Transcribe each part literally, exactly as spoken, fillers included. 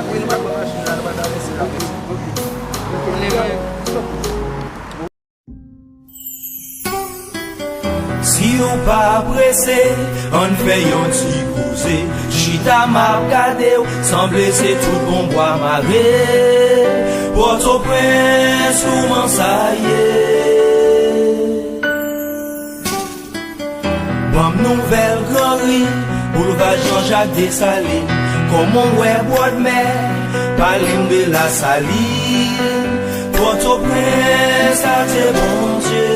Apre nou pral pran machin la, nou pral travèse la. Si w pa prese, ann fè yon ti koze. Chita m ap gade w, sanble se tout bon bwa mare. Pòtoprens, kouman sa ye? Ban m nouvèl Granri, boulva Jean-Jacques Dessalines. Kòman w wè bòdmè, pale m de Lasalin, Pòtoprens, Latè Bondye.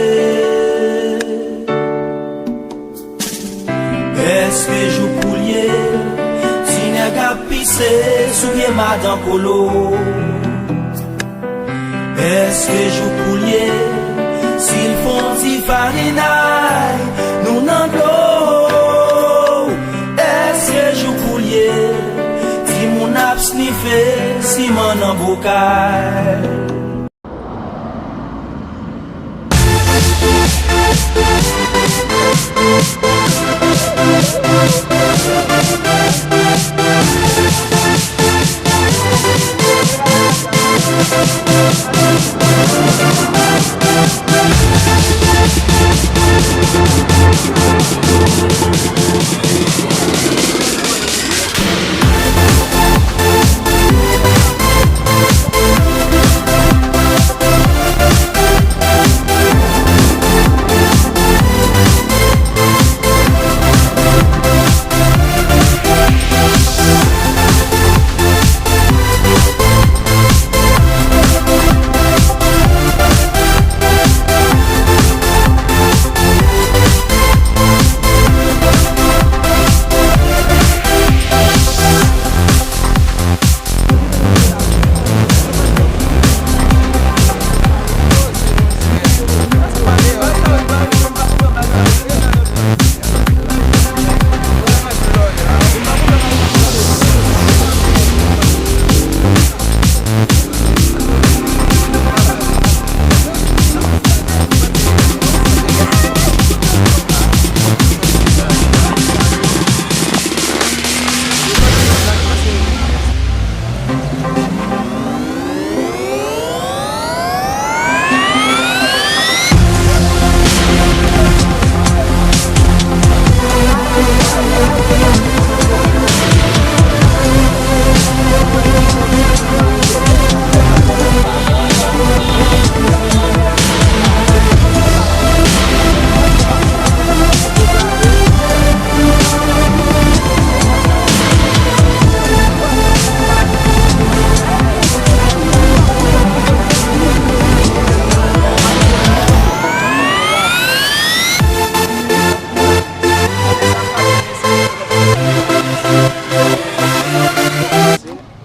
Èske jou koulye, ti nèg ap pise sou pye madan Kolo? Èske jou koulye, si l fè on ti farinay, nou nan dlo? Èske jou koulye, timoun ap snife siman nan bokal?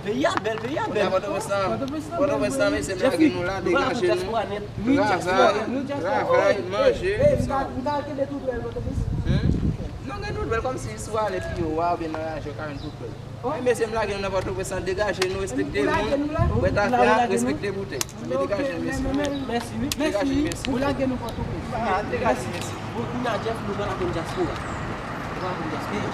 Peyi a bèl, peyi a bèl. Pòtoprens lan, Pòtoprens lan, mesye, m lage nou la, degaje nou. Travay, travay, manje. Sa. Hmm? Non, gen tout bèl, kòmsi si w ale pi wo a, oubyen nan raje, w ka jwenn tout bèl. Men mesye, m lage nou nan Pòtoprens lan, degaje nou, respekte moun, bwè tafya, respekte boutèy. Degaje, mesye. Mèsi, wi. Degaje, mèsi. Ou lage nou Pòtoprens. Ah, degaje, mesye. Bon, kounye a, Jeff, nou pral aprann dyaspora. Nou pral aprann dyaspora.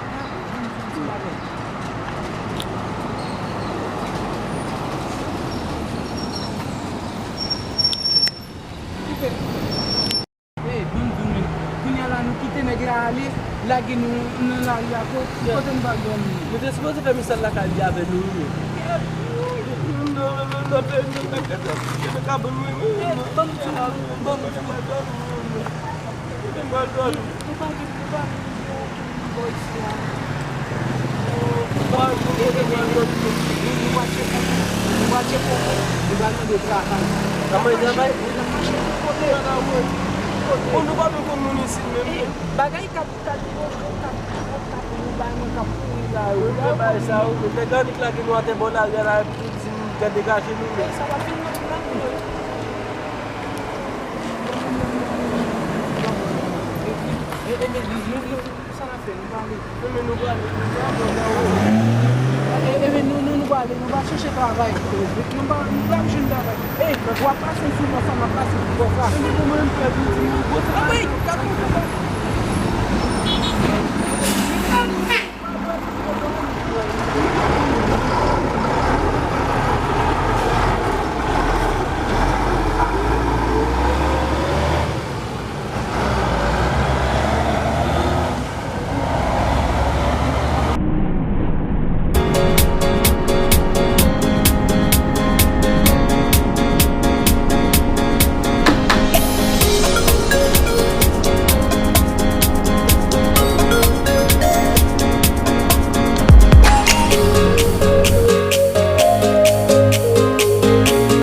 Ey, ban m di w menm. Kounye a la, nou kite nèg la ale, lage nou nan lari a, ko-, kote n pral dòmi? Nou te sipoze fè misyon lakay li avè nou, wi. Ban m di w, ban m di w. Nou pa gen, nou pa gen bò isi a. Nou pral tcheke, nou pral tcheke, nou pral tcheke, nou pral mande travay. N ap mande travay? Wi, n ap mache. Kote? Kote? Bon, nou pa menm konn moun isit menm. Bagay k ap, k ap, k ap, k ap, k ap, nou bay mwen k ap kouri la yo. Wi, men bagay sa yo, nèg annik lage nou atè bò lari a la, epi tou di nou degaje nou menm. Sa pa fin nan, nan, nan. E, e, men, nou, nou, nou, sa n ap fè, nou prale. E, men, nou prale, nou prale, nou prale. E, e, men, nou, nou, nou prale, nou pral chèche travay. Nou pa, nou pa jwenn travay. Ey, w ap pase sou bò sa, m ap pase sou bò sa. E, men, pou mwen, m pèdi, di, gwo travay. Anmwey, gad yon bagay.